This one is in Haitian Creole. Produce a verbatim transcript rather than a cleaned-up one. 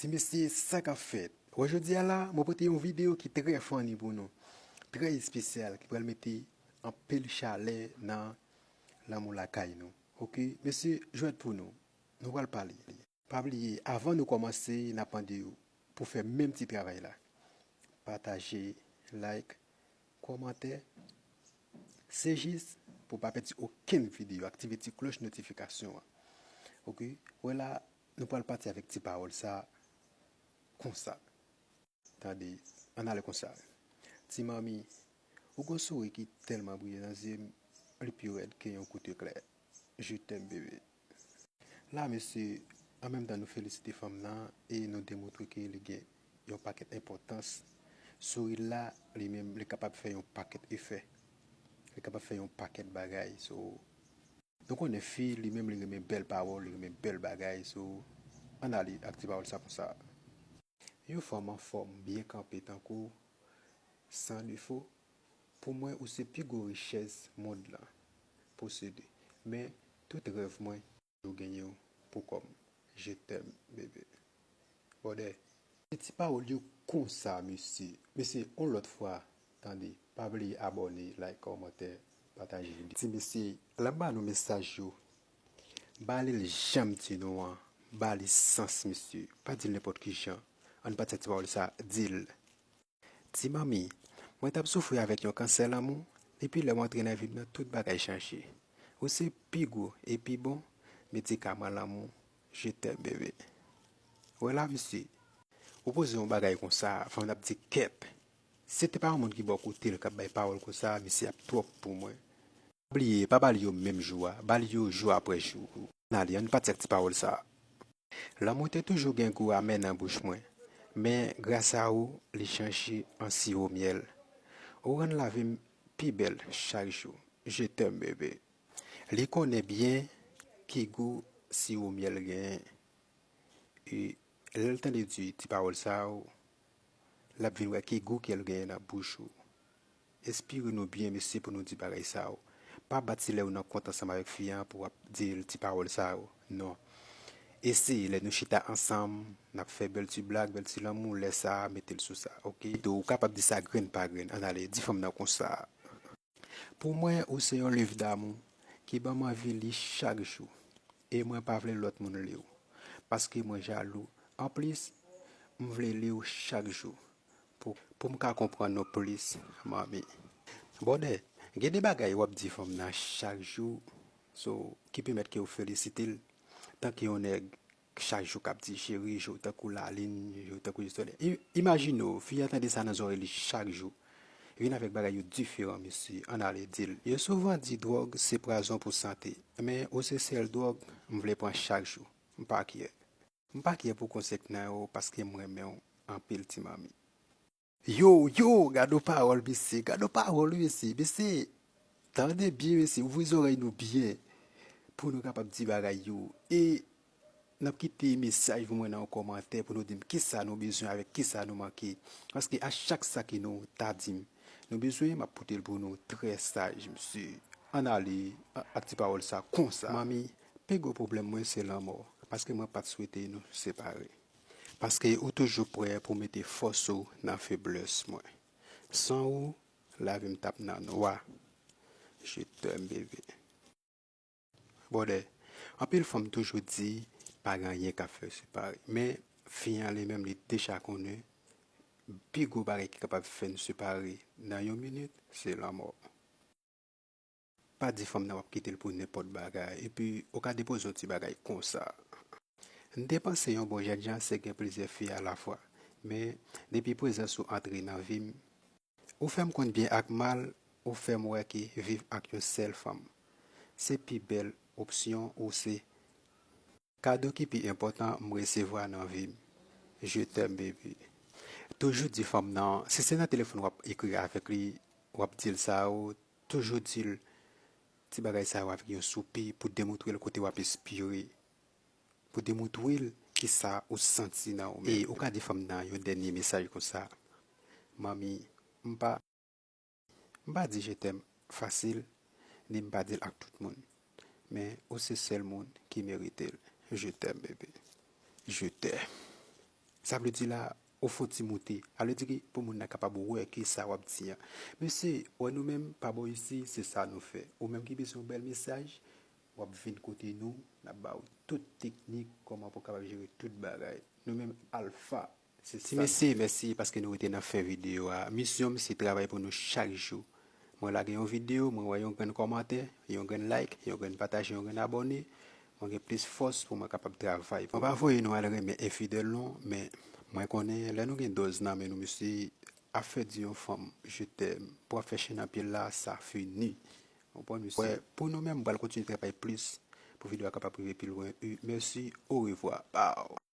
Mesye, sa k ap fèt? Wè, jodi a la, mwen pote yon videyo ki trè funny pou nou, trè espesyal, ki pral mete anpil chalè nan lanmou lakay nou. Oke, mesye, jwèt pou nou. Nou pral pale. Pa bliye, avan nou kòmanse, n ap mande w pou fè menm ti travay la. Pataje, like, kòmantè. Se jis pou w pa pèdi okenn videyo, aktive ti klòch notifikasyon an. Oke? Wè la, nou pral pati avèk ti pawòl sa konsa. Tande, ann ale konsa. Ti manmi, ou gon souri ki tèlman briye nan zye m, li pi rèd ke yon kout eklè. Je t'aime, bebe. La, mesye, an menm tan nou felisite fanm nan e nou demontre ke li gen yon pakèt enpòtans. Souri la, li menm, li kapab fè yon pakèt efè. Li kapab fè yon pakèt bagay. So, nou konnen fi, li menm, li renmen bèl pawòl, li renmen bèl bagay. So, ann ale ak ti pawòl sa konsa. Yon fanm anfòm, byen kanpe tankou w, san defo. Pou mwen, ou se pi gwo richès mond lan posede. Men, tout rèv mwen, toujou genyen w pou kò m. Je t'aime, bebe. Bòdè. Se ti pawòl yo konsa, mesye. Mesye, yon lòt fwa, tande, pa bliye abòne, like, kòmantè, pataje videyo. Ti mesye, lè m ba nou mesaj yo, ba li l jan m di nou an, ba li sans, mesye. Pa di l nenpòt ki jan. Ann pati ak ti pawòl sa, di l. Ti manmi, mwen t ap soufri avèk yon kansè lanmou, epi lè w antre nan vi m nan, tout bagay chanje. Ou se pi gwo e pi bon medikaman lanmou, je t'aime, bebe. Wè la, mesye, ou poze yon bagay konsa, fanm nan ap di kèt. Si se te pa yon moun ki bò kote l k ap bay pawòl konsa, mesye ap twòp pou mwen. Pa bliye, pa ba l yo menm jou a, ba l yo jou apre jou. Ann ale, ann pati ak ti pawòl sa. Lanmou te toujou gen gou amè nan bouch mwen, men gras a ou, li chanje an siwo myèl. Ou rann lavi m pi bèl chak jou. Je t'aime, bebe. Li konnen byen ki gou siwo myèl genyen. E lè l tande di ti pawòl sa yo, l ap vin wè ki gou ke l genyen nan bouch ou. Enspire nou byen, mesye, pou nou di bagay sa yo. Pa bat silè w nan kont ansanm avèk fi an pou w ap di l ti pawòl sa yo. Non. Eseye, lè nou chita ansanm, n ap fè bèl ti blag, bèl ti lanmou, lè sa a, mete l sou sa, oke? Ou kapab di sa grenn pa grenn. Ann ale, di fanm nan konsa. Pou mwen, ou se yon liv damou ki ban m anvi li chak jou. E mwen pa vle lòt moun li w, paske mwen jalou. Anplis, m vle li w chak jou pou, pou m ka konprann nou plis, manmi. Bòdè, gen de bagay w ap di fanm nan chak jou, so, ki pèmèt ke w felisite l, tanke yon nèg chak jou k ap di cheri, je w tankou lalin, je w tankou solèy. I-, imajine w, fi a tande sa nan zòrèy li chak jou. Vin avèk bagay yo diferan, mesye. Ann ale, di l. Yo souvan di dwòg se pwazon pou sante, men ou se sèl dwòg m vle pran chak jou. M pa kyè. M pa kyè pou konsèy nan yo, paske m renmen w anpil, ti manmi. Yo, yo, gad on pawòl, mesye, gad on pawòl, mesye, mesye, tande byen, mesye, ouvri zòrèy nou byen, pou nou kapab di bagay yo. E n ap kite mesaj pou mwen nan yon kòmantè pou nou di m kisa nou bezwen avèk kisa nou manke. Paske a chak sa ke nou ta di m, nou bezwen, m ap pote l pou nou trè saj, mesye. Ann ale a-, ak ti pawòl sa konsa. Manmi, pi gwo pwoblèm mwen se lanmò, paske mwen pa t swete nou separe. Paske ou toujou prè pou mete fòs ou nan feblès mwen. San ou, lavi m t ap nan nwa. Je t'aime, bebe. Bòdè, anpil fanm toujou di pa gen anyen k ap fè yo separe. Men, fi an li menm, li deja konnen pi gwo bagay ki kapab fè n separe nan yon minit, se lanmò. Pa di fanm nan w ap kite l pou nenpòt bagay, epi ou ka depoze yon ti bagay konsa. M te panse yon bon jènjan se gen plizyè fi alafwa, men depi prezans ou antre nan vi m, ou fè m konn byen ak mal, ou fè m wè ke viv ak yon sèl fanm se pi bèl opsyon ou se. Kado ki pi enpòtan m resevwa nan vi m. Je t'aime, baby. Toujou di fanm nan, si se nan telefòn w ap ekri avèk li, w ap di l sa yo, toujou di l ti bagay sa yo avèk yon soupi pou demontre l kote w ap espire, pou demontre l kisa ou santi nan ou menm. E ou ka di fanm nan yon dènye mesaj konsa, manmi, m pa M pa di je t'aime fasil, ni m pa di l ak tout moun. Men ou se sèl moun ki merite l. Je t'aime, bebe. Je t'aime. Sa vle di la, ou fè yon ti moute. Sa vle di ki pou moun nan kapab wè ki sa w ap di an. Mesye, wè nou menm, pa bò isi, se sa nou fè. Ou menm ki bezwen yon bèl mesaj, w ap vin kote nou, n ap ba w tout teknik, kòman pou w kapab jere tout bagay. Nou menm, Alpha, se sa. Ti mesye, mèsi paske nou rete nan fen videyo a. Misyon m se travay pou nou chak jou. Mwen lage yon videyo, mwen wè yon grenn kòmantè, yon grenn like, yon grenn pataje, yon grenn abòne, mwen gen plis fòs pou mwen kapab travay. Mwen pa voye nou al renmen enfidèl non, men mwen konnen lè nou gen dòz nan men nou, mesye, ap fè di yon fanm je t'aime, pou ap fè chen nan pye l la, sa fini. Ou konprann, mesye? Wè, pou nou menm, m pral kontinye travay plis pou videyo a kapab rive pi lwen. Mèsi, orevwa. Pow!